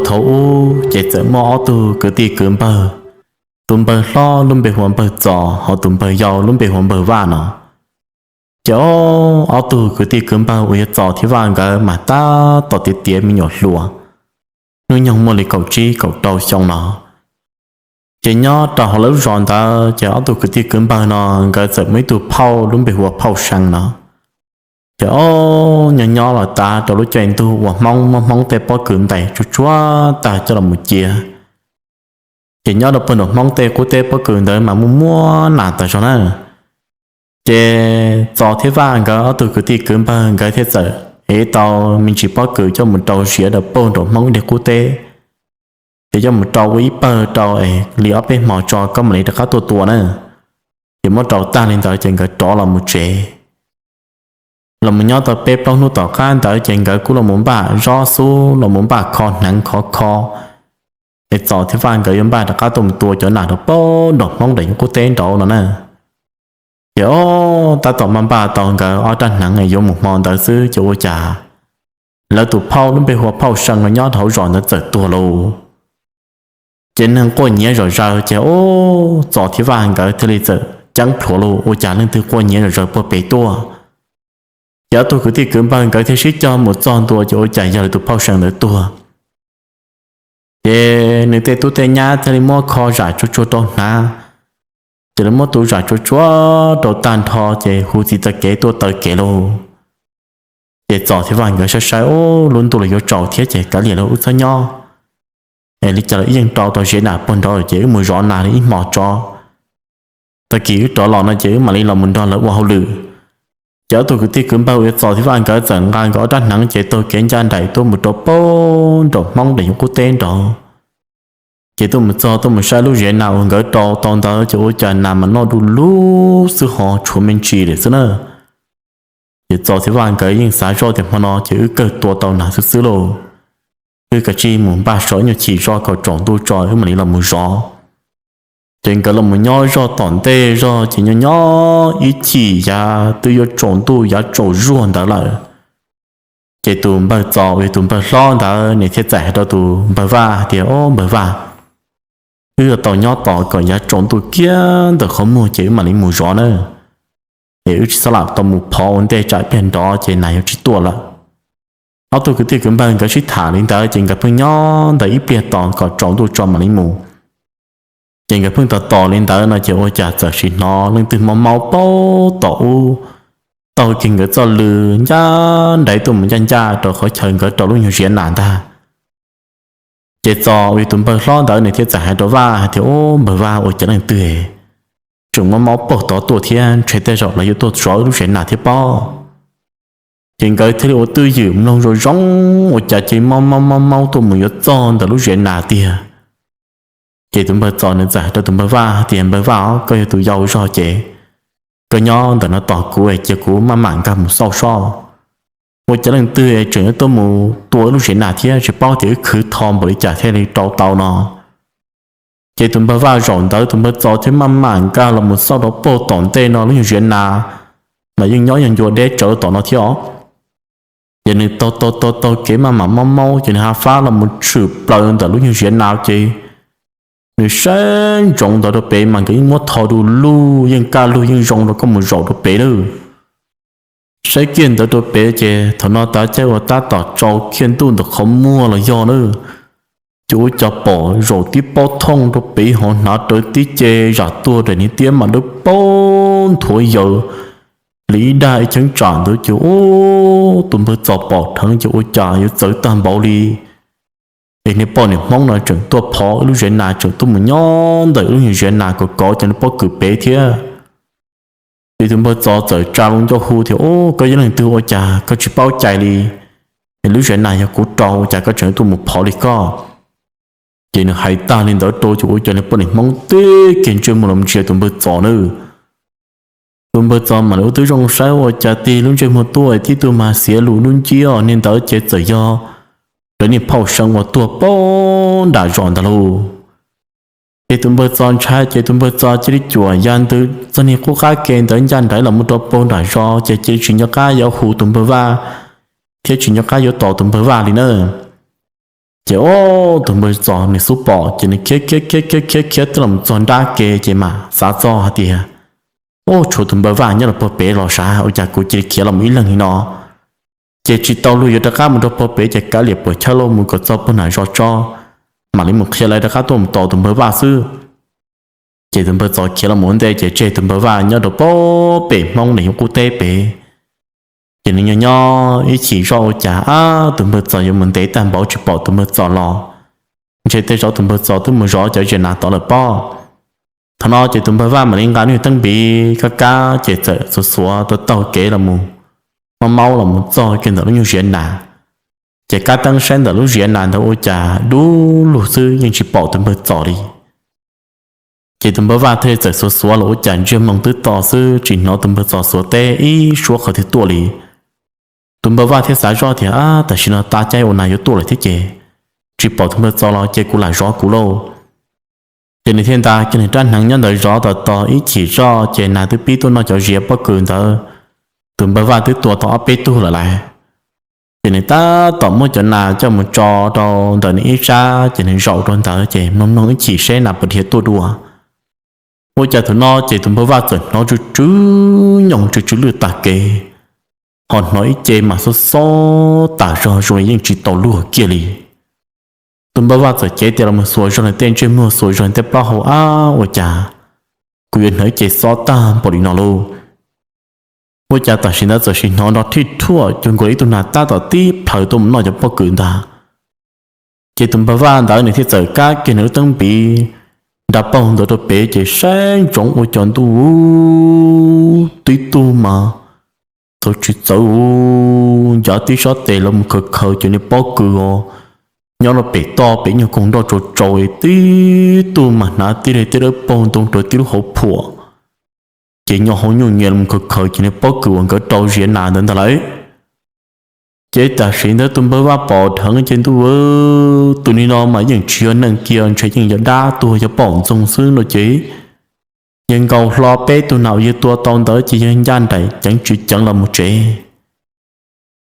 Thaum ub ces txawm muaj ob tug kwv tij kwv npawg, tus npawg hlob lub npe hu ua npawg Txos, ho tus npawg yau lub npe hu ua npawg Vaj no. Ces ob tug kwv tij kwv npawg uas yog Txos thiab Vaj nkawd mas tab tom tiav tiav me nyuam hluas, hnub nyoog muaj li kaum tsib kaum rau xyoo no. Ces nyob rau hauv lawv lub zos ntawd ces ob tug kwv tij kwv npawg no nkawd txawm muaj ib tug phauj lub npe hu ua phauj See no. Ces ob nyob nyob los tav rau lub caij ntuj uas Hmoob muab Hmoob tej pob kws ntais tsuag tsuag tag coj los mus cia. Ces nyob rau puag nram Hmoob tej qub teb pob kws ntawd mas muaj muaj nas tas zog na. Ces Txos thiab Vaj nkawd ob tug kwv tij kwv npawg nkawd thiaj txawm ev tau me ntsis pob kws coj mus rau ziav rau puag nram Hmoob ib daim qub teb, ces coj mus rau ua ib pawg rau es li ob peb hmo tso koj mam li rov qab tuaj tua na. Ces muab rau tag li ntawd ces nkawd rov los mus tsev. Los mus nyob tau peb plaub hnub tom qab ntawd ces nkawd kuj los mus npaj zob xub los mus npaj kho hneev khov kho, es Txos thiab Vaj nkawd yuav npaj rov qab tuaj mus tua cov nas rau puag nram Hmoob daim qub teb nraud no na. Ces ob tab tom npaj npaj tau nkawd ob rab hneev es yuav mus hmo ntawd xwb ces ua cas lawv tus phauj lub npe hu ua phauj See no nyob hauv zos ntawd txawm tuag lauj. Ces neeg quaj nyiav zom zaws ces ob Txos thiab Vaj nkawd thiaj li txawm ceeb plhuav lauj, ua cas leej twg quaj nyiav zom zaws puag pem tuaj. Ces ob tug kwv tij kwv npawg nkawd thiaj sib cog mus txog ntua ces ua cas yog lawv tus phauj See ntawd tuag. Ces nws tej tub tej nyab thiaj li muab kho zam tsuag tsuag rau hnav, ces lawv muab tu zam tsuag tsuag rau tag nrho ces hu txiv taw kev tuaj taw kev lauj. Ces Txos thiab Vaj nkawd saib saib, ub, lub ntuj los yuav tsaus thiab ces kav liam lauj, wb txhob nyob es li cas los wb yeej rau tau ziav nas puag nraud ces wb mus zov nas li ib hmo tso. Tag kis wb rov los no ces wb mam li los mus nrog lawv ua hauj lwm. Ces ob tug kwv tij kwv npawg uas yog Txos thiab Vaj nkawd txawm nqa nkawd ob rab hneev ces taug kev ncaj nraim tuaj mus rau puag nram Hmoob daim qub teb nraud. Ces tuaj mus txog tuaj mus saib lub ziav nas uas nkawd rau tau ntawd ces ua cas nas mas noj du lug xwb ho tshuav me ntsis lawm xwb na. Ces Txos thiab Vaj nkawd yeej xav zoj tias hmo no ces wb kawg tua tau nas xwb xwb lauj. Wb kav tsij mus npaj so ib nyuag chim zog kom tsaus ntuj tso wb mam li los mus zov. Ces nkawd los mus nyob zog tom ntej zog ces nyob nyob ib chim yav twb yuav tsaus ntuj yav tsaus zuag ntawd lawm. Ces tus npawg Txos uas yog tus npawg hlob ntawd nws thiaj txawm hais rau tus npawg Vaj tias, Ob, npawg Vaj, wb yuav tau nyob tos kom yav tsaus ntuj kiag ntawm qhov muag ces wb mam li mus zov na. Es wb tsis txhob lam tau mus phov ua ntej tsam pliag nrov ces nas yuav tsis tuaj lawm. Ob tug kwv tij kwv npawg nkawd sib tham li ntawd ces nkawd pheej nyob ntawd ib pliag tos kom tsaus ntuj tso mam li mus. Ces nkawd pheej tos tos li ntawd no ces ua cas txawm sim hnov leej twg maub maub puag tom ub, taug kiag nkawd txoj lw ncaj nraim tuaj mus ncaj ncaj rau qhov chaw nkawd rau lub nyuag ziav nas ntag. Ces Txos uas yog tus npawg hlob ntawd nws thiaj txawm hais rau Vaj hais tias, Ob, npawg Vaj, ua cas leej twg tseem maub maub puag tod tuaj thiab, ntshe tej zaum lawv yuav tuaj zov wb lub ziav nas thiab pob. Ces nkawd thiaj li ua twj ywm mloog zoo zoo, ua cas cia li maub maub maub maub tuaj mus yuav txog ntawm lub ziav nas tiag. Ces tus npawg Txos nws txawm hais rau tus npawg Vaj hais tias, Npawg Vaj os, koj yog tus yau zog ces koj nyob ntawm no tos kuv es cia kuv maj mam nkag mus xauj sob. Ua cas leej twg tseem yuav tuaj mus tua wb lub ziav nas thiab, tsis paub tias wb khwv tho npaum li cas thiaj li rau tau no. Ces tus npawg Vaj zaum ntawd tus npawg Txos thiaj maj mam nkag los mus xauj rau puag tom ntej no lub nyuag ziav nas mas yeej nyob yog ncua deb tsawv tom no thiab os. Ces nws taug taug taug taug kev maj mam maub maub ces nws ha fab los mus tshwm plaws ntawm lub nyuag ziav nas ces nws saib ntsoov ntawd rau pem mas nkawd yeej muab tho du lug yeej kaj lug yeej zoo rau koj mus zaum rau pem lawm. Saib kiag ntawd rau pem ces thaum no tav caij uas tab tom tsaus kiag ntuj ntawm qhov muag los yog na. Ces ua cas pom zaum tib pob thooj rau pem hauv hnav rawv tib ce zam tuag daim niag tiab mas dawb paug nthuav yaws li ib dag ib cheeb tsam ntawd ces ub, tus npawg Txos pom dheev ces ua cas yuav txawv tag npaum li. Es niag poj niam Hmoob no tseem tuaj phov wb lub ziav nas, tseem tuaj mus nyob ntawm wb lub nyuag ziav nas kom kov cov niag pob kws pem thiab. Ces tus npawg Txos txawm tsa loo ncauj hu tias, Ub, koj yog leej twg ua cas koj tsis paub cai li? Es lub ziav nas yog kuv rau ua cas koj tseem tuaj mus phov li koj? Ces nws hais tag li ntawd rau ces ua cas niag poj niam Hmoob tib kiag ntsej muag los ntsia tus npawg Txos na. Tus npawg Txos mam li ua tib zoo saib ua cas tig lub ntsej muag tuaj tib tug mas xiav lus dub nciab os, niag ntawd ces txawm yog lawv niag phauj See uas tuag puag nram zos ntag lauj. Ces tus npawg Txos ntshai ces tus npawg Txos cia li cuam ya ntws txog niag qub qab ke ntawd ncaj nraim los mus rau puag nram zos ces cia li tsis nco qab yuav hu tus npawg Vaj thiab tsis nco qab yuav tos tus npawg Vaj li na. Ces ua tus npawg Txos nws xub pom ces nws khiav khiav khiav khiav khiav khiav twb los txog nrab ke ces mam xav txog hais tias, Ua, tshuav tus npawg Vaj nyob rau puag pem los sav, ua cas kuv cia li khiav los ib leeg li no? Ces tsis tau luag yuav rov qab mus rau puag pem ces kav liam puam chawj los mus kom txog puag nram zos tso, mam li mus qhia lawv rov qab tuaj mus tos tus npawg Vaj xwb. Ces tus npawg Txos khiav los mus ua ntej ces tseg tus npawg Vaj nyob rau puag pem Hmoob nws yog qub teb pem. Ces nws nyob nyob ib chim zoj ua cas ab tus npawg Txos yuav mus ntev tag npaum tsis pom tus npawg Txos los, ntshe tej zaum tus npawg Txos twb mus zov cov zias nas tod lawm pob. Thaum no ces tus npawg Vaj mam li nqa nws teeb npiv kab kab ces txawm xuav xuav tau taug kev los mus, maub maub los mus txog kiag ntawm lub nyuag ziav nas. Ces kab teeb saib ntawm lub ziav nas ntawd ua cas dub lug xwb yeej tsis pom tus npawg Txos li. Ces tus npawg Vaj thiaj li txawm xuav xuav los ua cas ntsiag moo twb to xwb tsis hnov tus npawg Txos xuav teb ib suab qhov twg tuaj li. Tus npawg Vaj thiaj xav zoj tias, Ab, tam sim no tab caij ua nas yuav tuaj lawm thiab ces tsis pom tus npawg Txos los ces kuv lam zov kuv lauj. Ces nws thiaj nta kiag nws rab hneev nyob ntawd zov tos tos ib chim zoj ces nas twb pib tuaj noj cov ziav pob kws ntawd. Tus npawg Vaj twb tua tau ob peb tug lawm lauj. Ces nws tab tom muab cov nas coj mus tso rau ntawm nws ib sab ces nws zaum rau ntawd ces mloog mloog ib chim seb nas puas dhia tuaj dua. Ua cas thaum no ces tus npawg Vaj txawm hnov tsw tsw nyoos tsw tsw lwj tag kev, ho hnov ib ce mas xob xob tas zog zoo li yeej tsis tau luag kiag li. Tus npawg Vaj txawm cev tes los mus xuas zog nws tej ntsej muag xuas zog nws tej plaub hau, Ab, ua cas kuv yuav hnov ib ce xob tag npaum li no lauj? Ua cas tam sim ntawd txawm sim hnov nrov thij thuaj cuag nkaus li ib tug nas tab tom tib plhaws tuaj mus noj cov pob kws ntag. Ces tus npawg Vaj ntawd nws thiaj txawm kab kiag nws lub teeb npiv nra paug ntawd rau pem ces saib ntsoov ua cas ntuj, tib tug mas txawv tsis txawv, ncav tib sab tes los mus khaws khaws cov niag pob kws os, nyob rau pem toj pem nyuag koog nroj tsaus tsaus, tib tug mas hnav tib li tej dawb paug ntoo rau tib lub hauv phuam, ces nyo hauv nyuj nyias los khaws khaws cov niag pob kws uas nkawd rau ziav nas ntawd ntag lauj. Ces tam sim ntawd tus npawg Vaj pom dheev ces ntuj, tus niag no mas yeej tsis yog neeg kiag, ntshe yeej yog dab tuag yog poj ntxoog xwb no ces yawg nkaus hlo peb tug nas uas yawg tua tau ntawd ces yawg ncaj nraim ceev tsis ceev los mus tsev.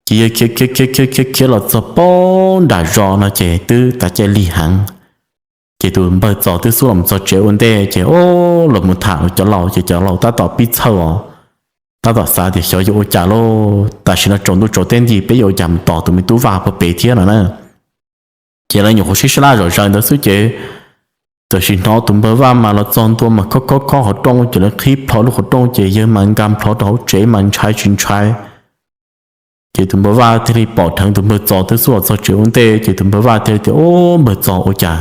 Ces yawg khiav khiav khiav khiav khiav khiav los txog pem nram zos no ces twb tav caij lig heev. Ces tus npawg Txos twb xub los txog tsev ua ntej ces o, los mus tham cov laus ces cov laus tab tom pib txhawj os, tab tom xav tias xyov yuav ua cas lauj, tam sim no tsaus ntuj tsaus teb nti peb yuav ua cas mus tos tus me tub Vaj puag pem thiab no na. Ces lawv nyuam qhuav sib sab laj zom zaws ntawd xwb ces tam sim hnov tus npawg Vaj mas los txog ntua mas khob khob khob qhov rooj ces lawv qhib plho lub qhov rooj ces yawg mas nkag plho rau hauv tsev mas ntshai tsis ntshai. Ces tus npawg Vaj thiaj li pom dheev tus npawg Txos twb xub los txog tsev ua ntej ces tus npawg Vaj thiaj li tias, Ub, npawg Txos, ua cas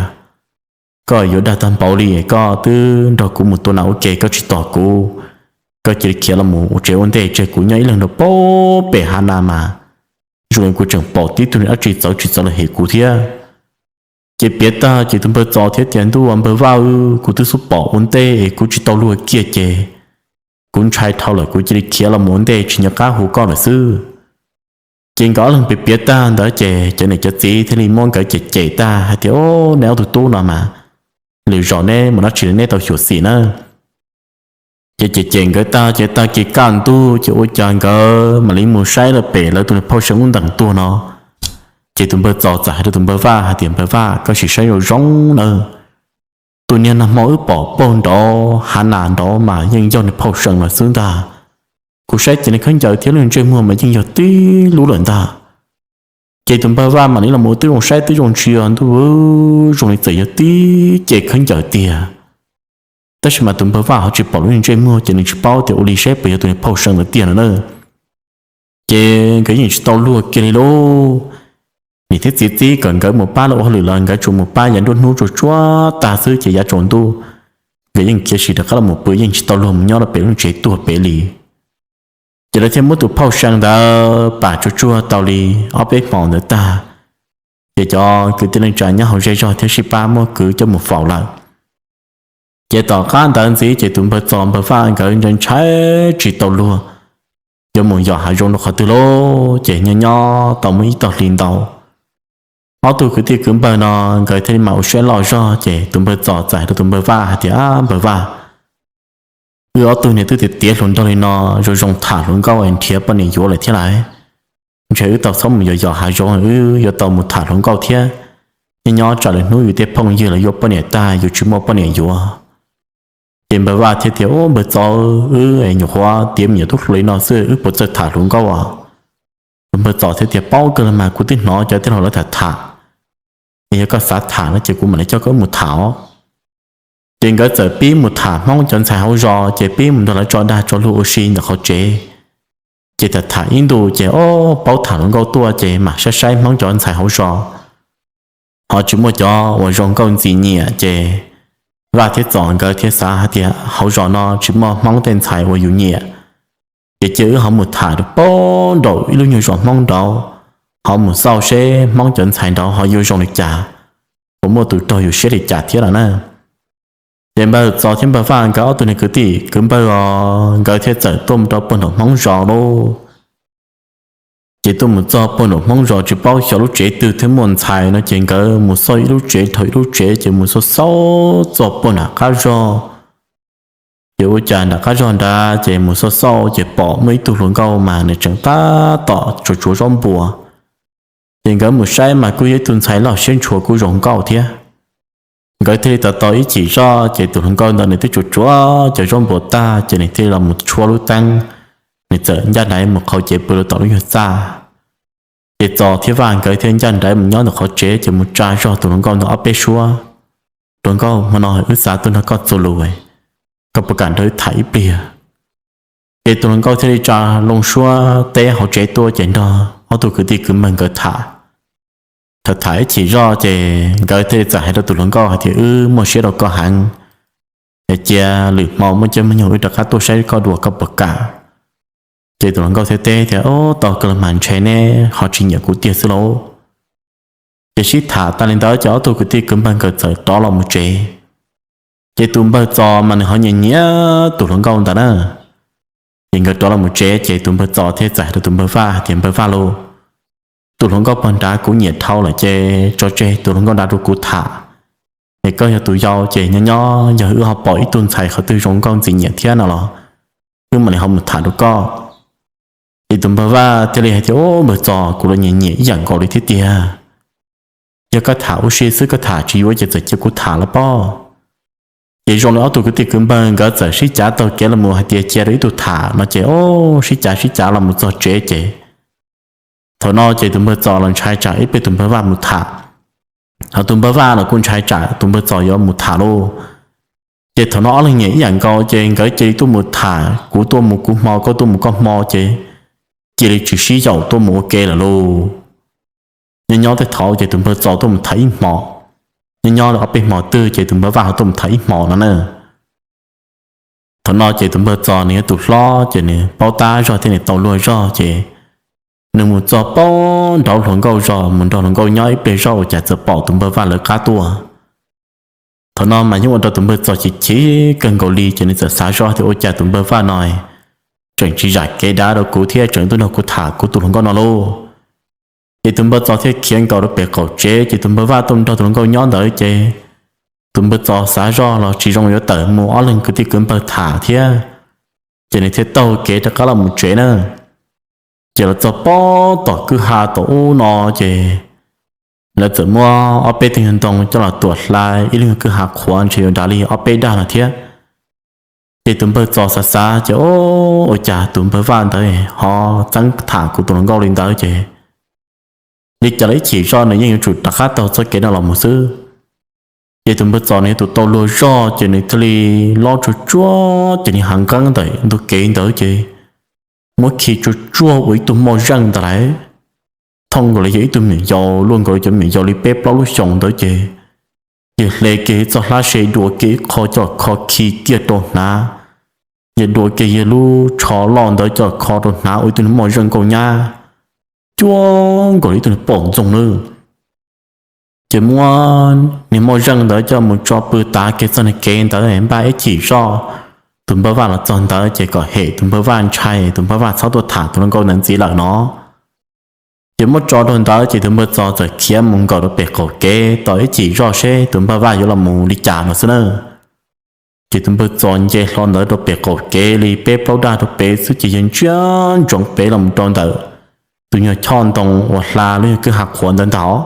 koj yuav dag tag npaum li? Koj twb nrog kuv mus tua nas ua ke koj tsis tos kuv, koj cia li khiav los mus ua tsev ua ntej tseg kuv nyob ib leeg rau puag pem hav nas mas zoo li kuv tseem pom tib tug niag dab tsi txawv tsis txawv los hem kuv thiab. Ces piav tag ces tus npawg Txos thiaj tias, Ntuj, npawg Vaj, kuv twb xub pom ua ntej es kuv tsis tau luag kiag ces kuv ntshai dhau lawm kuv cia li khiav los mus ua ntej tsis nco qab hu koj lawm xwb. Ces nkawd ob leeg piav piav tag ntawd ces cov niam cov txiv thiaj li muab nkawd cem cem tag hais tias, Neb ob tug tub no mas lwm zaus neb mus dab tsi neb tau xyuam xim na. Ces cem cem nkawd tag ces tag kis kaj ntug ces ua cas nkawd mam li mus saib lawm pem lawv tus niag phauj See lub ntees tuag no. Ces tus npawg Txos txawm hais rau tus npawg Vaj hais tias, Npawg Vaj, koj sim saib zoo zoo nawb. Tus niag nag hmo wb pom puag nrov hav nas nrov mas yeej yog niag phauj See lawm xwb ntag. Kuv saib ces nws khaub ncaws thiab lub ntsej muag mas yeej yog tib lub lawm ntag. Ces tus npawg Vaj mam li los ua tib zoo saib tib zoo ntsia, ntuj, zoo li txawm yog tib ce khaub ncaws tiag. Tab sis mas tus npawg Vaj ho tsis pom lub ntsej muag ces nws tsis paub tias ua li seb puas yog tus niag phauj See lawm tiag no na. Ces nkawd yeej tsis tau luag kiag li lauj. Niam thiab txiv txib kom nkawd mus pab lawv ua hauj lwm los nkawd tsuas mus pab yav nruab hnub tsuas tsuab tag xwb ces yav tsaus ntuj nkawd yeej khiav sim rov qab los mus pw, yeej tsis tau luag mus nyob rau pem lub tsev tuag pem li. Ces lawv thiaj muab tus phauj See ntawd pam tsuag tsuag tau li ob peb hmo ntawd tag, ces cov kwv tij neej tsa nyob hauv zej zog thiab sib pab muab kwv coj mus faus lawm. Ces tom qab ntawd ntxiv ces tus npawg Txos npawg Vaj nkawd ntshai ntshai tsis tau luag yuav mus yos hav zoov rau qhov twg lauj. Ces nyob nyob tau muaj ib tog hli ntau, ob tug kwv tij kwv npawg no nkawd thiaj li mam ua siab loj zog ces tus npawg Txos txawm hais rau tus npawg Vaj hais tias, Npawg Vaj, wb ob tug niag twb tiav tiav hluas nraug li no, zoo zoo tham hluas nkauj es nrhiav poj niam yuav lawm thiab lauj. Ntshe wb tau txhob mus yos yos hav zoov, wb yuav tau mus tham hluas nkauj thiab. Nyob nyob tsam lwm hnub yus tej phooj ywg los yuav poj niam tag yus tsis muaj poj niam yuav. Ces npawg Vaj thiaj tias, Ub, npawg Txos, wb nyuam qhuav tiav me nyuam tub hluas li no xwb, wb puas txawj tham hluas nkauj os? Tus npawg Txos thiaj tias, Paub kawg los mas, kuv twb hnov cov tij laug lawv tham tham. Es yog koj xav tham no ces kuv mam li coj koj mus tham os. Ces nkawd txawm pib mus tham Hmoob cov ntxhais hauv zos, ces pib mus nrog lawv tso dag tso luag ua si ntawm qhov tsev. Ces tham tham ib ntus ces, ob, paub tham hluas nkauj tuaj ces mam saib saib Hmoob cov ntxhais hauv zos ho tsis muaj cov uas zoo nkauj ntxim nyiam ces Vaj thiab Txos nkawd thiaj xav hais tias, Hauv zos no tsis muaj Hmoob tej ntxhais uas yus nyiam, ces cia wb ho mus tham rau pem nraum ib lub nyuag zos Hmoob nraud, ho mus xauj seb Hmoob cov ntxhais nraud ho yuav zoo li cas, puas muaj tus raug yus siab li cas thiab los na. Ces npawg Txos thiab npawg Vaj nkawd ob tug niag kwv tij kwv npawg os, nkawd thiaj txawm tuaj mus rau pem nraum Hmoob zos lauj. Ces tuaj mus txog pem nraum Hmoob zos tsis paub xyov lub tsev twg thiaj muaj ntxhais no ces nkawd mus xauj ib lub tsev dhau ib lub tsev ces mus xauj xauj txog pem nram qab zog. Ces ua cas nram qab zog nrad ces mus xauj xauj ces pom muaj ib tug hluas nkauj mas nws tseem tab tom tsuav tsuav zaub npua. Ces nkawd mus saib mas kuj yog ib tug ntxhais loj siab ntshua kuj zoo nkauj thiab. Nkawd thiaj li tau tau ib chim zoj ces tus hluas nkauj ntawd nws twb tsuav tsuav cov zaub npua tag ces nws thiaj li los mus tshuab lub teeb, nws txawm ncaj nraim mus qhau cev pw rau tom lub nyuag txaj. Ces Txos thiab Vaj nkawd thiaj ncaj nraim mus nyob ntawm qhov tsev ces mus tsa zog tus hluas nkauj ntawd ob peb suab. Hluas nkauj, hmo no wb xav tuaj nrog koj txuas lus, koj puas kam nrog wb tham ib pliag? Ces tus hluas nkauj thiaj li tsa loo suab teb hauv tsev tuaj ces nrog ob tug kwv tij kwv npawg nkawd tham. Tham tham ib chim zoj ces nkawd thiaj li txawm hais rau tus hluas nkauj hais tias, Wb muaj siab rau koj heev, es cia lwm hmo muaj caij muaj nyoog wb rov qab tuaj saib koj dua, koj puas kam? Ces tus hluas nkauj thiaj teb tias, Ob, tau kawg los mas, ntshe neb ho tsis nyiam kuv tiag xwb lauj. Ces sib tham tas li ntawd ces ob tug kwv tij kwv npawg nkawd txawm rov los mus tsev. Ces tus npawg Txos mas nws ho nyiam nyiam tus hluas nkauj ntawd na. Ces nkawd rov los mus tsev ces tus npawg Txos thiaj txawm hais rau tus npawg Vaj hais tias, Npawg Vaj lauj, tus hluas nkauj pem nrad kuv nyiam dhau lawm ces tso tseg tus hluas nkauj nrad rau kuv tham. Es koj yog tus yau ces nyob nyob yog wb ho pom ib tug ntxhais qhov twg zoo nkauj ntxim nyiam thiab no los wb mam li ho mus tham rau koj. Ces tus npawg Vaj thiaj li hais tias, Ob, npawg Txos, kuv los nyiam nyiam ib yam nkaus li thiab tiag. Yog koj tham ua si xwb, koj tham tsis yuav ces txawm cia kuv tham los pob. Ces zoo li ob tug kwv tij kwv npawg nkawd txawm sib cav taug kev los mus hais tias cia rau ib tug tham no ces, ob, sib cav sib cav los mus txog tsev ces thaum no ces tus npawg Txos los ntshai tsam ib pliag tus npawg Vaj mus tham, ho tus npawg Vaj los kuj ntshai tsam tus npawg Txos yuav mus tham lauj. Ces thaum no ob leeg nyiam ib yam nkaus ces nkawd cia li tuaj mus tham, kuv tuaj mus kuv hmo, koj tuaj mus koj hmo ces cia li tsis sib yaum tuaj mus ua ke lawm lauj. Nyob nyob tej thaum ces tus npawg Txos tuaj mus tham ib hmos, nyob nyob ob peb hmos twg ces tus npawg Vaj ho tuaj mus tham ib hmos no na. Thaum no ces tus npawg Txos nws yog tus hlob ces nws paub tab zog thiab nws tau luag zog ces nws mus txog pem nraud hluas nkauj zos, mus nrog hluas nkauj nyob ib pliag zog ua cas txawm pom tus npawg Vaj lawv qab tuaj. Thaum no mas yeej ua rau tus npawg Txos chim chim kawg nkaus li ces nws txawm xav zoj tias, Ua cas tus npawg Vaj no tseem tsis zam kev dav rau kuv thiab tseem tuaj nrog kuv tham kuv tus hluas nkauj no lauj? Ces tus npawg Txos thiaj khiav nkaus rau pem qaum tsev ces tus npawg Vaj tuaj nrog tus hluas nkauj nyob ntawd ces tus npawg Txos xav zoj los tsis zoo yuav tawm mus ob leeg kwv tij kwv npawg tham thiab, ces nws thiaj taug kev rov qab los mus tsev na. Ces los txog pem tom kwj ha tom ub no ces lawv txawm muab ob peb tug nyuag ntoo coj los tuam hla ib lub nyuag kwj ha qhuav ntshe yuav dav li ob peb dag no thiab. Ces tus npawg Txos xav xav ces, Ob, ua cas tus npawg Vaj ntawd ho txeeb tham kuv tus hluas nkauj li ntawd ces li cas los ib chim zoj nws yeej yuav tsum rov qab taug txoj kev no los mus xwb. Ces tus npawg Txos nws yog tus tau luag zog ces nws thiaj li lob tsuag tsuag ces nws hav nqeeb ntawm ntug kev ntawd ces muab khi tsuag tsuag ua ib tug moj zeej ntawd lawm. Thooj nkaus li yog ib tug me nyuam yaus, luaj nkaus li cov me nyuam yaus li peb plaub lub xyoos ntawd ces, ces hle kiag ib txoj hlab se dua kiag ib qho coj kho khi kiag rau hnav, ces dua kiag yog lub tsho loj ntawd coj kho rau hnav ua ib tug moj zeej nkauj nyab cuag nkaus li ib tug pom ntxoog nawb. Ces muab niag moj zeej ntawd coj mus tso pw tav kiag txoj niag kev ntawd npaj ib chim zoj tus npawg Vaj los txog ntawd ces kom hem tus npawg Vaj ntshai, tus npawg Vaj txhob tuaj tham tus hluas nkauj ntawd ntxiv lawm no. Ces muab tso rau ntawd ces tus npawg Txos txawm khiav mus nkaum rau pem qaum kev tos ib chim zoj seb tus npawg Vaj yuav los mus li cas no xwb na. Ces tus npawg Txos nce hlo ntawd rau pem qaum kev li peb plaub dag rau pem xwb ces yawg ntsia ntsoov pem los mus rau ntawm tus nyuag choj ntoo uas hla lub nyuag kwj ha qhuav ntawd ntag.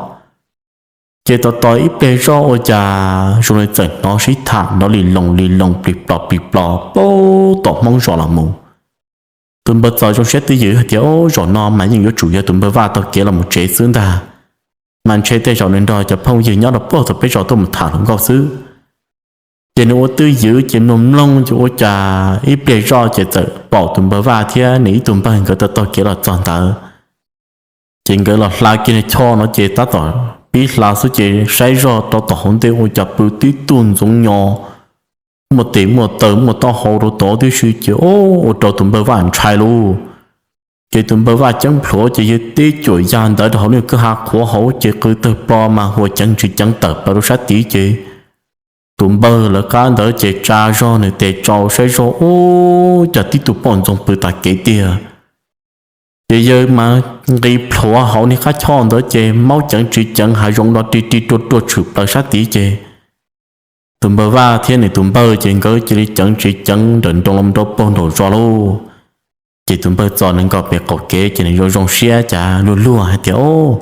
Ces tos tos ib pliag zoj ua cas zoo li txawm hnov sib tham nrov li loos li loos plig plos plig plos puag tom hmoob zos los mus. Tus npawg Txos zoo siab twj ywm hais tias, Ob, zaum no mas yeej yuav tsum yog tus npawg Vaj taug kev los mus tsev xwb ntag, mas ntshe tej zaum nws nrog cov phooj ywg nyob rau puag tom peb zos tuaj mus tham hluas nkauj xwb. Ces nws ua twj ywm ces nws mloog ces ua cas ib pliag zoj ces txawm pom tus npawg Vaj thiab nws ib tug npawg nkawd taug taug kev los txog ntawd. Ces nkawd los hla kiag niag choj no ces tab tom pib hla xwb ces saib zoj rau tom hauv ntej ua cas pw tib tug ntxoov nyo, muaj tes muaj taw muaj taub hau rau tod tib si ces ua rau tus npawg Vaj ntshai lauj. Ces tus npawg Vaj ceeb plhuav ces yawg tib cuam ya ntawd rau hauv niag kwj ha qhuav hauv ces qw tawg plo mas hua ceev tsis ceev tawm plaws rau sab tid ces tus npawg lawv qab ntawd ces tsa zog nws tes tsau saib zoj ua cas tib tug poj ntxoog pw tas kev tiag. Ces yawg mas nqis plhuav hauv niag qab choj ntawd ces maub ceev tsis ceev hav zoov do ri ri ruaj ruaj tshwm plaws sab tid ces tus npawg Vaj thiab nws tus npawg ces nkawd cia li ceev tsis ceev nrawm nroos los rau puag nraum zos lauj. Ces tus npawg Txos nws nkaum pem qaum kev ces nws zoo zoo siab cas luag luag hais tias, Ob,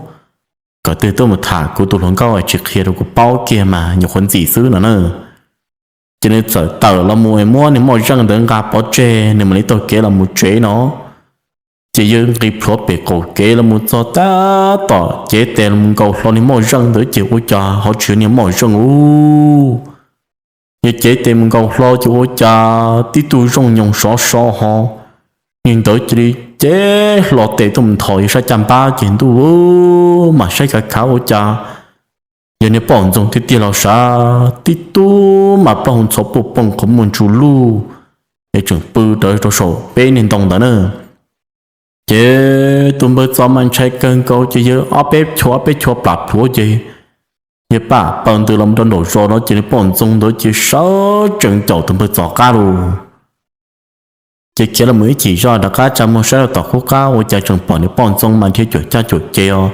kom twg tuaj mus tham kuv tus hluas nkauj tsis qhia rau kuv paub kiag mas nyuam qhuav ntxim xwb no na. Ces nws txawm tawm los mus es muab niag moj zeej ntawd nqa pov tseg nws mam li taug kev los mus tsev no. Ces yawg nqis plhuav pem qaum kev los mus txog tab tom cev tes los nkaus hlo niag moj zeej ntawd ces ua cas ho tsis yog niag moj zeej ub. Yawg cev tes mus nkaus hlo ces ua cas tib tug zooj nyoos sov so ho, niag ntawd cia li cev hlo tes tuaj mus nthos yawg sab caj npab ces ntuj, mam saib khav khav ua cas yog niag poj ntxoog tiag tiag los sav, tib tug mas plaub hau ntxhov puj pooj qhov muag ntsuj luj es tseem pw rawv rau saum peb niag ntoo ntawd na. Ces tus npawg Txos mas ntshai kawg nkaus ces yawg ob peb chua ob peb chua plam plhuav ces yawg pam paws ntws los rau nraum zos no ces niag poj ntxoog ntawd ces sawv tsees caum tus npawg Txos qab lauj. Ces khiav los mus ib chim zoj rov qab tsa muag saib rau tom qub qab ua cas tseem pom niag poj ntxoog mas dhia cuam caj cuam ces os,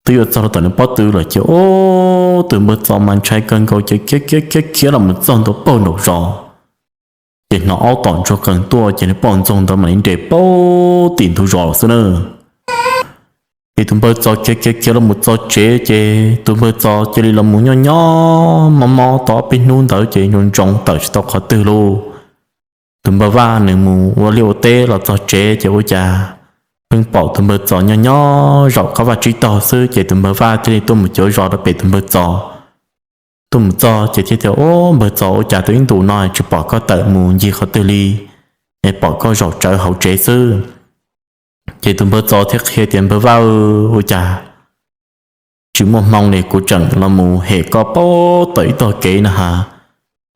twb yuav txog rau tom niag pob tw lawm ces ub, tus npawg Txos mas ntshai kawg nkaus ces khiav khiav khiav khiav los mus txog ntua puag nraum zos. Ces hnov aub tom ntsuag qees tuaj ces niag poj ntxoog ntawd mam li nres puag tim ntug zos lawm xwb na. Ces tus npawg Txos khiav khiav khiav los mus txog tsev ces tus npawg Txos cia li los mus nyob nyob mob mob tau ob peb hnub ntawd ces ntsoov ntsoov tawm tsis tau qhov twg lauj. Tus npawg Vaj nws mus ua liaj ua teb los txog tsev ces ua cas pheej pom tus npawg Txos nyob nyob zaum qab vaj tsib taug xwb ces tus npawg Vaj thiaj li tuaj mus cuav zos rau pem tus npawg Txos. Tuaj mus txog ces thiaj tias, Ub, npawg Txos, ua cas tau ib ntus no tsis pom koj tawm mus ncig qhov twg li, es pom koj zaum tsawv hauv tsev xwb? Ces tus npawg Txos thiaj qhia tias, Npawg Vaj, ua cas tsis muaj hmoo li, kuv tseem los mus hem koj puag tom ib tog kev no ha.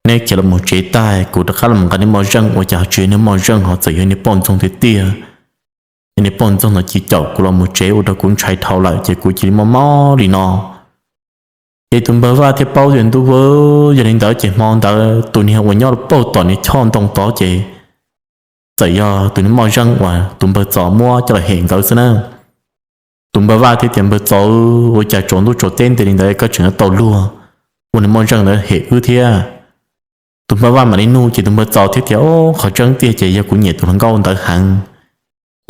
Neb khiav los mus tsev tag kuv rov qab los nqa niag moj zeej ua cas tsis yog niag moj zeej ho txawm yog niag poj ntxoog tiag tiag. Ces niag poj ntxoog no cia caum kuv los mus tsev ua rau kuv ntshai dhau lawm ces kuv cia li mob mob li no. Ces tus npawg Vaj thiaj paub tias, Ntuj, yog li ntawd ces hmo ntawd tus niag uas nyob puag tom niag choj ntoo tod ces txawm yog tus niag moj zeej uas tus npawg Txos muab coj los hem nkawd xwb na. Tus npawg Vaj thiaj tias, Npawg Txos, ua cas tsaus ntuj tsaus teb nti li ntawd koj tseem yuav tau luag ua niag moj zeej ntawd hem wb thiab? Tus npawg Vaj mam li nug ces tus npawg Txos thiaj tias, Ub, qhov tseeb tiag ces yog kuv nyiam tus hluas nkauj ntawd heev,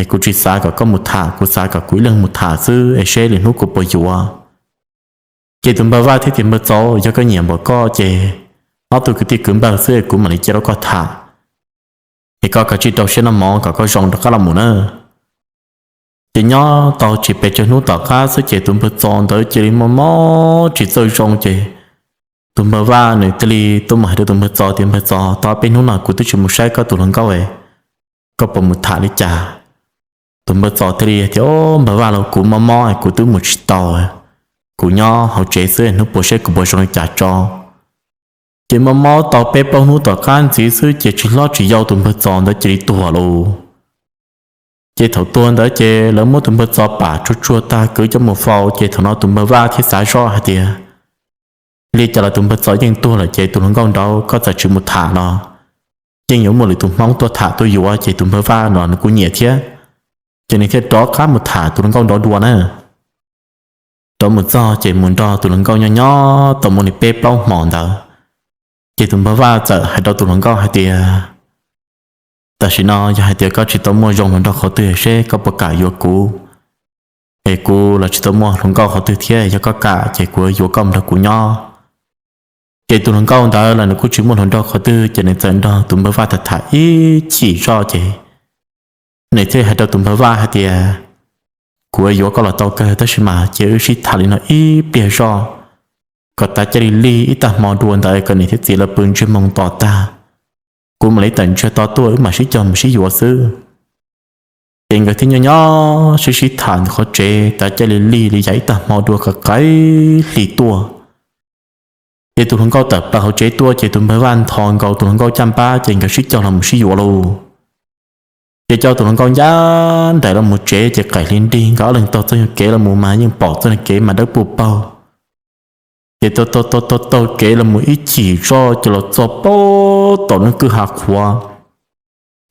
es kuv tsis xav kom koj mus tham, kuv xav kom kuv ib leeg mus tham xwb es seb lwm hnub kuv puas yuav. Ces tus npawg Vaj thiaj tias, Npawg Txos, yog koj nyiam npaum koj ces ob tug kwv tij kwv npawg xwb es kuv mam li cia rau koj tham, es koj kav tsij rau siab noj mov kom koj zoo rov qab los mus na. Ces nyob tau tsis pes tsawg hnub tom qab xwb ces tus npawg Txos ntawd cia li mob mob tsis txawj zoo ces tus npawg Vaj nws thiaj li tuaj mus hais rau tus npawg Txos tias, Npawg Txos, tau peb hnub no kuv twb tsis mus saib koj tus hluas nkauj, koj puas mus tham li cas? Tus npawg Txos thiaj li tias, Npawg Vaj lauj, kuv mob mob kuv twb mus tsis tau, kuv nyob hauv tsev xwb, hnub puas seb kuv puas zoo li cas tso. Ces mob mob tau peb plaub hnub tom qab ntxiv xwb ces tsis hlob tsis yau tus npawg Txos ntawd cia li tuag lauj. Ces thaum tuag ntawd ces lawv muab tus npawg Txos pam tsuag tsuag tag kwv coj mus faus ces thaum no tus npawg Vaj thiaj xav zoj hais tias, Li cas los tus npawg Txos yeej tuag lawm ces tus hluas nkauj nraud koj txawm tsis mus tham los yeej yuav muaj lwm tus Hmoob tuaj tham tuaj yuav ces tus npawg Vaj no nws kuj nyiam thiab. Ces nws thiaj rov qab mus tham tus hluas nkauj nraud dua na. Rov mus txog ces mus nrog tus hluas nkauj nyob nyob tau muaj li peb plaub hmo ntawd, ces tus npawg Vaj txawm hais rau tus hluas nkauj hais tias, Tam sim no yog hais tias koj tsis tau muaj zoo hluas nraug qhov twg seb koj puas kam yuav kuv? es kuv los tsis tau muaj hluas nkauj qhov twg thiab, yog koj kam ces kuv yuav koj mus nrog kuv nyob. Ces tus hluas nkauj ntawd los nws kuj tsis muaj hluas nraug qhov twg, ces nws txawm nrog tus npawg Vaj tham tham ib chim zoj ces nws thiaj hais rau tus npawg Vaj hais tias, kuv yuav koj los tau kawg, tab sis mas cia wb sib tham li no ib pliag zoj, kom tav caij li lig ib tag hmo dua ntawd kom niam thiab txiv lawv pw ntsiag moo tos tag, kuv mam li tawm ntsiag to tuaj wb mam sib cog mus sib yuav xwb. Ces nkawd thiaj nyob nyob sib sib tham ntawm qhov tsev, tav caij li lig li yam ib tag hmo dua qaim qaim hli tuaj. Ces tus hluas nkauj tawm plaws hauv tsev tuaj ces tus npawg Vaj nthos nkaus tus hluas nkauj caj npab ces nkawd sib cog los mus sib yuav lauj. Ces coj tus hluas nkauj ncaj nraim los mus tsev ces qaim hli nrig nkawd ob leeg taug txoj kev los mus mas yeej pom txoj kev mas dawb paug paug. Ces taug taug taug taug kev los mus ib chim zoj ces los txog pem tom lub kwj ha qhuav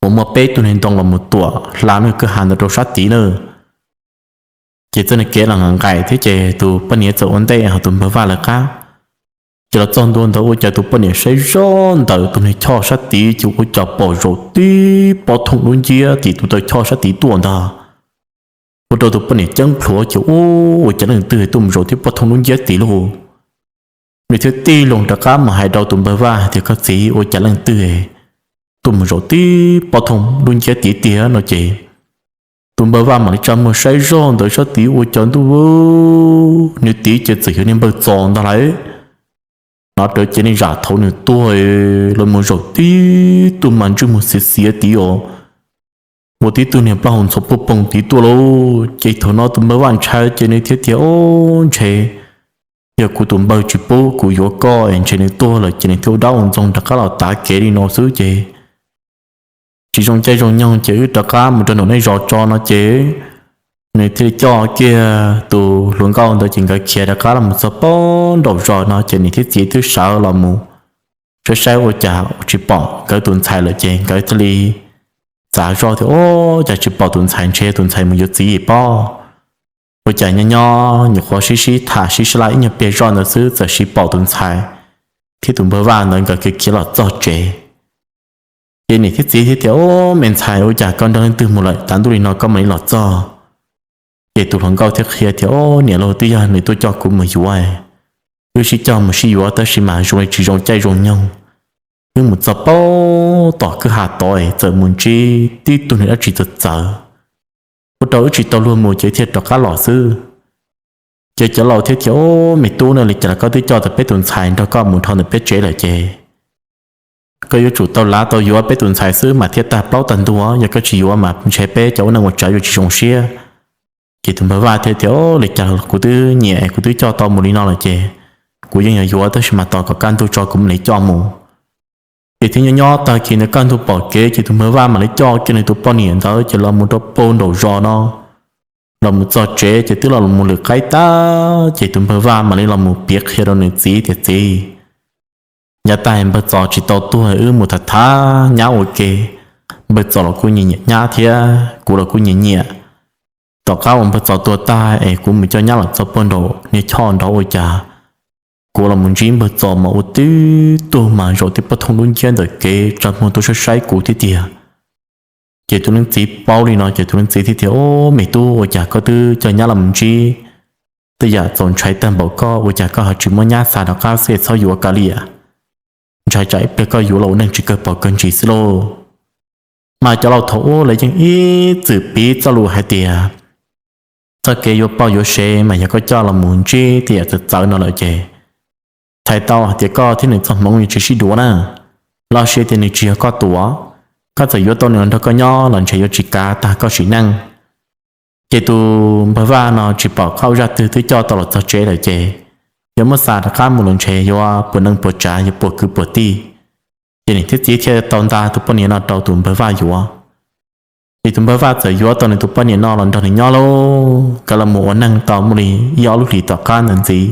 uas muaj peb tug niag ntoo los mus tuam hla lub kwj ha ntawd rau sab tid na. Ces txoj kev los nqaim nqaim thiab ces tus poj niam txawm ua ntej ho tus npawg Vaj lawv qab. Ces los txog ntua ntawd ua cas tus poj niam saib zoj ntawm tus niag choj sab tid ces ua cas pom zaum tib pob thooj dub nciab tim tus taw choj sab tid tuaj ntag. Ua rau tus poj niam ceeb plhuav ces ua cas leej twg tuaj mus zaum tib pob thooj dub nciab tid lauj. Nws thiaj tig loo rov qab mus hais rau tus npawg Vaj tias, koj txiv, ua cas leej twg tuaj mus zaum tib pob thooj dub nciab tid tiag no ces tus npawg Vaj mam li tsa muag saib zoj ntawd sab tid ua cas ntuj, nws tid ces txawm yog niag npawg Txos ntag lauj. Hnov rawv ces niag zam thaum nws tuag los mus zaum tib tug mas ntsej muag xiav xiav tid os, ua tib tug niag plaub hau ntxhov puag poog tid tuaj lauj. Ces thaum no tus npawg Vaj ntshai ces nws thiaj tias, o, ntshe yog kuv tus npawg tsis pub kuv yuav koj es ntshe nws tuag lawm ces nws thiaj ua dab ua ntxoog rov qab los tav kev li no xwb ces tsis zoo caij zoo nyoog ces wb rov qab mus rau nraum nej zos tso no ces nws thiaj li coj kiag tus hluas nkauj ntawd ces nkawd khiav rov qab los mus txog pem nraum zos no ces niam thiab txiv twb sawv los mus saib saib ua cas tsis pom nkawd tus ntxhais lawm ces nkawd thiaj li txav zoj tias, o, cas tsis pom tus ntxhais, ntshe tus ntxhais mus yuav txiv pob. Ua cas nyob nyob nyuam qhuav sib sib tham sib sab laj ib nyuag pliag zoj ntawd xwb txawm sis pom tus ntxhais thiab tus npawg Vaj ntawd nkawd khiav khiav los txog tsev. Ces niam thiab txiv thiaj tias, o, me ntxhais, ua cas koj nrog leej twg mus lawm tav ntuj li no koj mam li los txog? Ces tus hluas nkauj thiaj qhia tias, o, niam laus, twb yog nws tuaj coj kuv mus yuav, wb sib coj mus sib yuav tab sis mas zoo li tsis zoo caij zoo nyoog. Wb mus txog pem tom kwj ha tod txawm mus ntsib tib tug niag dab tsi txawv txawv, ua rau wb tsis tau luag mus ces thiaj rov qab los xwb. Ces cov laus thiaj tias, o, me tub, no li cas los koj twb coj tau peb tus ntxhais nrog koj mus dhau ntawm peb tsev lawm ces koj yuav tsum tau lav tau yuav peb tus ntxhais xwb mas thiaj tag plaub tag ntug, yog koj tsis yuav mas ntshe peb cov ua neej ua tsav yuav tsis zoo siab. Ces tus npawg Vaj thiaj tias, o, li cas los kuv twb nyiam es kuv twb coj tau mus li no lawm ces kuv yeej yuav yuav tab sis mas tos kom kaj ntug tso kuv mam li coj mus. Ces thiaj nyob nyob tag kis ntawd kaj ntug pom kev ces tus npawg Vaj mam li coj kiag nws tus poj niam ntawd ces los mus rau pem nraum zos no. Los mus txog tsev ces twb los mus lwm qaib tag ces tus npawg Vaj mam li los mus piav qhia rau nws txiv tias, txiv, yav tag npawg Txos tsis tau tuag wb mus tham tham nyab ua ke. Npawg Txos los kuj nyiam nyiam nyab thiab kuv los kuj nyiam nyiam. Tom qab uas npawg Txos tuag tag es kuv mus coj nyab los txog pem nraum niag choj nraud ua cas kuv los mus ntsib npawg Txos mas ua tib tug mas zaum tib pob thooj dub nciab ntawm kev tsa muag tuaj saib saib kuv thiab tiag. Ces tus leej txiv paub li no ces tus leej txiv thiaj tias, o, me tub, ua cas koj twb coj nyab los mus ntsib tej yam txaus ntshai tag npaum koj, ua cas koj ho tsis muab nyab xa rov qab xwb txhob yuav kav liam? Ntshai tsam ib pliag koj yuav los ua neej tsis kawg pom kawg ntsis xwb lauj. Mas cov laus thaum ub lawv yeej ib txwm piv txoj lus hais tias txoj kev yuav poj yuav sev mas yog koj coj los mus ntsib tej yam txawv txawv no lawm ces txhais tau hais tias koj thiab nws txoj hmoov yuav tsis sib duav na. Los sis tias nws tsis yog koj tus, koj txawm yuav tau nws los nrog koj nyob los ntshe yuav tsis kav tag koj sim neej. Ces tus npawg Vaj no tsis pom qab ua zaj twg twb coj tau los txog tsev lawm ces yuav muab xa rov qab mus los ntshe yuav puas neej puas tsav yuav puas kwv puas tij. Ces niam thiab txiv thiaj tau nta tus poj niam no rau tus npawg Vaj yuav. Ces tus npawg Vaj txawm yuav tau nws tus poj niam no los nrog nws nyob lauj, nkawd los mus ua neej tau muaj li ib ob lub hlis tom qab ntawd ntxiv.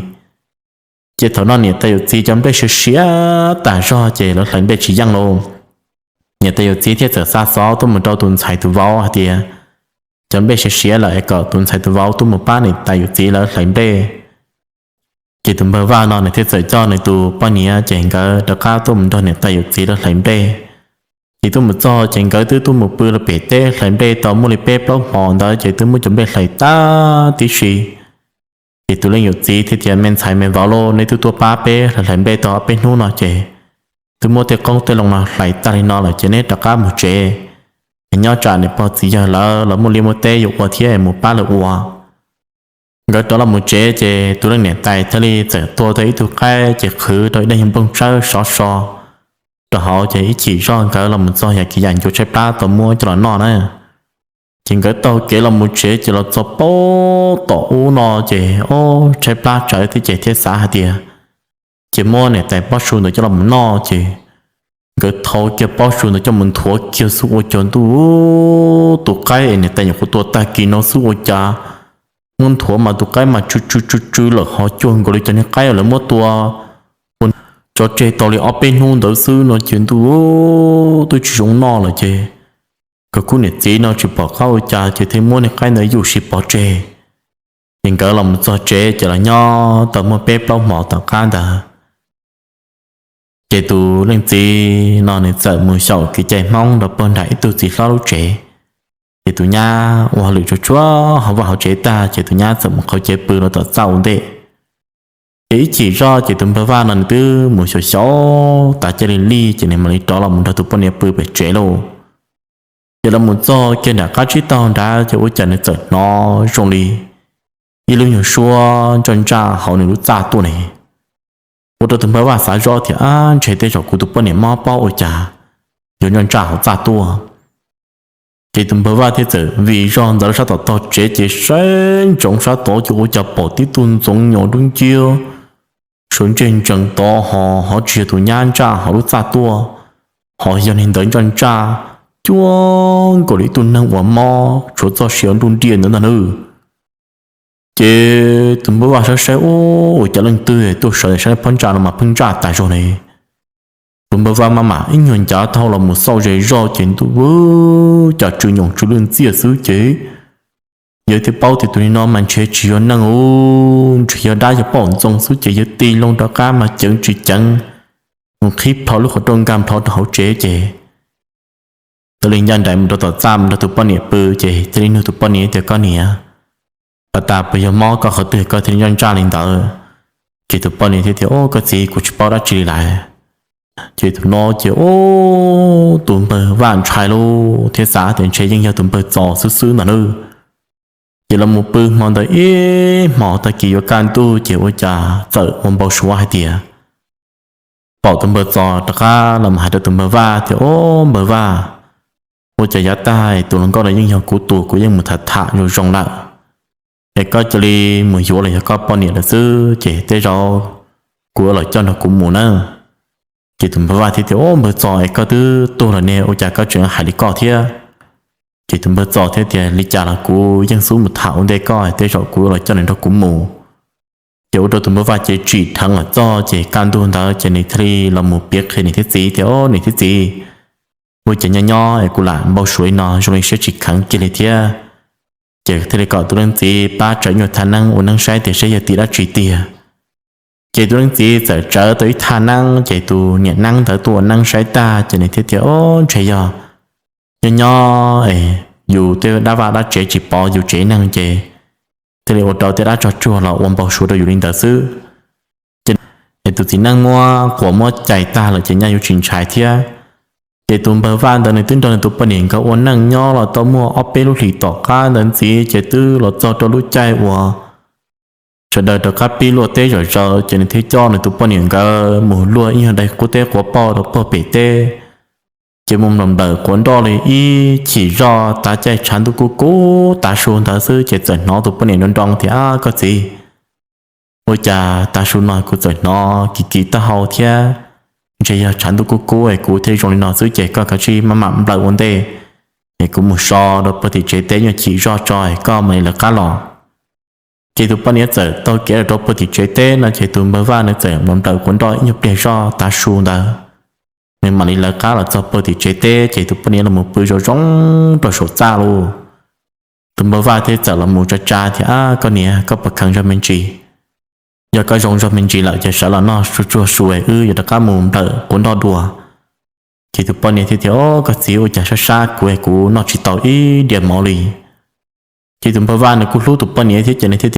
Ces thaum no niam tais yawm txiv cov nplej siav siav tas zog ces lawv hlais nplej tsis yeej lauj. Niam tais yawm txiv thiaj txawm xa xov tuaj mus rau tus ntxhais tus vauv hais tias cov nplej siav siav lawm es kom tus ntxhais tus vauv tuaj mus pab niam tais yawm txiv lawv hlais nplej. Ces tus npawg Vaj no nws thiaj txawm coj nws tus poj niam ces nkawd rov qab tuaj mus nrog niam tais yawm txiv lawv hlais nplej. Ces tuaj mus txog ces nkawd twb tuaj mus pw rau pem teb hlais nplej tau muaj li peb plaub hmo ntawd ces twb muab cov nplej hlais tag tib si. Ces tus leej yawm txiv thiaj tias, Me ntxhais me vauv lauj, neb twb tuaj pab peb hlais nplej tau ob peb hnub no ces twb muab tej qoob tej loo no hlais tag li no lawm ces neb rov qab mus tsev, es nyob tsam niam pog txiv yawg lawv los muaj liaj muaj teb yuav ua thiab mus pab lawv ua. Nkawd rov los mus tsev ces tus leej niam tais thiaj li txawm tua tau ib tug qaib ces qhwv rau ib daim nplooj tsawb sov so rau hauv ces ib chim zoj nkawd los mus txog yam kiv yam ncuav tshaib plab tau muab coj los noj na. Ces nkawd taug kev los mus tsev ces los txog pem tom ub no ces ob tshaib plab tsawv thiab ces thiaj xav hais tias ces muab niam tais pob su ntawd coj los mus noj ces nkawd thau kiag pob su ntawd coj mus nthuav kiag xwb ua cas ntuj, tus qaib es niam tais nyuam qhuav tua tag kis no xwb ua cas muab nthuav mas tus qaib mas tsw tsw tsw tsw lawm ho cuag nkaus li cov niag qaib lawv muab tua ua tsov tseg tau li ob peb hnub ntawd xwb no ces ntuj, twb tsis zoo noj lawm ces nkawd khub niam txiv no tsis pom qab ua cas ces thiaj muab niag qaib ntawd yuam siv pov tseg. Ces nkawd los mus txog tsev ces los nyob tau muaj peb plaub hmo tom qab ntawd ces tus leej txiv no nws txawm mus xyaum kev cai Hmoob rau pem nram ib tug txiv hlob lub tsev. Ces tus nyab ua hauj lwm tsuag tsuag hauv vaj hauv tsev tag ces tus nyab txawm mus qhau cev pw rau tom txaj ua ntej. Ces ib chim zoj ces tus npawg Vaj no nws twb mus xyaum xyaum tas cia li lij ces nws mam li rov los mus nrog tus poj niam pw pem tsev lauj. Ces los mus txog kiag nram qab tsib taug nrad ces ua cas nws txawm hnov zoo li ib lub nyuag suab ntsaj ntsaj hauv nws lub txaj tuaj ne. Ua rau tus npawg Vaj xav zoj tias, Ab, ntshe tej zaum kuv tus poj niam mob pob ua cas yuav ntsaj ntsaj hauv txaj tuaj. Ces tus npawg Vaj thiaj txawm vim zog ntawd sab tom tog tsev ces saib ntsoov sab tod ces ua cas pom tib tug ntxoov nyos dub nciab suav ntseg ntsees tod ho ho tsis yog tus nyab ntsaj hauv lub txaj tuaj, ho yog niag ntawd ntsaj ntsaj cuag nkaus li ib tug neeg uas mob tshuav txoj sia nruj nriaj ntawd ntag nawb. Ces tus npawg Vaj saib saib ua cas leej twg tuaj sawv saib phab ntsa no mas pheej ntsaj tas zog ne. Tus npawg Vaj maj mam ib nyuag ncav taug los mus xauj ze zoj ces ntuj, cas tsw nyoos tsw lwj ntxiaj xwb ces yawg thiaj paub tias tus niag no mas ntshe tsis yog neeg, ntshe yog dab yog poj ntxoog xwb ces yawg tig loo rov qab mas ceev tsis ceev mus qhib plho lub qhov rooj nkag plho rau hauv tsev ces thiaj li ncaj nraim mus rau tom txaj mus nrog tus poj niam pw ces thiaj li nug tus poj niam tias, Koj niam, ua cas puas yog mob koj qhov twg koj thiaj li ntsaj ntsaj li ntawd? Ces tus poj niam thiaj tias, Au, koj txiv, kuv tsis paub dab tsi li lawm. Ces tus no ces ua tus npawg Vaj ntshai lauj thiab xav tias ntshe yeej yog tus npawg Txos xwb xwb ntag nawb. Ces los mus pw hmo ntawd ib hmos tag kis yuav kaj ntug ces ua cas txawm ua npau suav hais tias pom tus npawg Txos rov qab los hais rau tus npawg Vaj tias, Au, npawg Vaj, ua cas yav tag tus hluas nkauj no yeej yog kuv tus, kuv yeej mus tham tham zoo zoo lawm, es koj cia li mus yuav los yog koj poj niam lawm xwb ces tej zaum kuv yuav los coj nrog kuv mus nawb. Ces tus npawg Vaj thiaj tias, Au, npawg Txos, es koj twb tuag lawm ne, ua cas koj tseem hais li koj thiab? Ces tus npawg Txos thiaj tias, Li cas los kuv yeej xub mus tham ua ntej koj, tej zaum kuv yuav los coj nws nrog kuv mus. Ces ua rau tus npawg Vaj ces tsim dheev los txog ces kaj ntug ntawd ces nws thiaj li los mus piav qhia niam thiab txiv tias, Au, niam thiab txiv, ua cas nyob nyob es kuv lam npau suav li no zoo li siab tsis kheev kiag li thiab. Ces thiaj li kom tus leej txiv pab tsaws nyuag thaj neeb ua neeb saib tias saib yog tim dab tsi tiag. Ces tus leej txiv txawm tsaws tau ib thaj neeb ces tus niam neeb ntawd tuaj ua neeb saib tag ces nws thiaj tias, Au, ntshe yog nyob nyob es yus tej dab vaj dab tsev tsis pov yus tsev neeg ces thiaj li ua rau tej dab tsog tsuag los ua npau suav rau yus li ntawd xwb. Ces tus txiv neeb muab quas muab cais tag lawm ces nyaj yuav tsis ntshai thiab. Ces tus npawg Vaj ntawd nws twb nrog nws tus poj niam nkawd ua neej nyob los tau muaj ob peb lub hlis tom qab ntawd ntxiv ces twb los txog rau lub caij uas sawv daws rov qab pib luaj teb zom zaws ces nws thiaj coj nws tus poj niam nkawd mus luaj ib nyuag daim qub teb quav poj rau puag pem teb. Ces mus nplawm nplawm quav nroj li ib chim zoj tav caij tshav ntuj kub kub tav su ntawd xwb ces txawm hnov tus poj niam nroo nroo tias, Ab, koj txiv, ua cas tav su no kuv txawm hnov kiv kiv taub hau thiab, ntshe yog tshav ntuj kub kub es kuv thiaj zoo li no xwb ces koj kav tsij maj mam nplawm ua ntej es kuv mus so rau puag tim tsev teb nyuag chim zoj tso es koj mam li lawv qab los. Ces tus poj niam txawm taug kev los rau puag tim tsev teb no ces tus npawg Vaj nws txawm mus nplawm quav nroj ib nyuag pliag zoj tav su ntawd, nws mam li lawv qab los txog puag tim tsev teb ces tus poj niam los mus pw zoo zoo rau saum txaj lauj. Tus npawg Vaj thiaj txawm los mus tsa tsa tias, Ab, koj niam, koj puas kheev zog me ntsis? Yog koj zoo zog me ntsis lawm ces sawv los noj tsuag tsuag su es wb yuav rov qab mus nplawm quav nroj dua. Ces tus poj niam thiaj tias, Au, koj txiv, ua cas sab sab kuv es kuv noj tsis tau ib diav mov li. Ces tus npawg Vaj nws kuj hlub tus poj niam thiab ces nws thiaj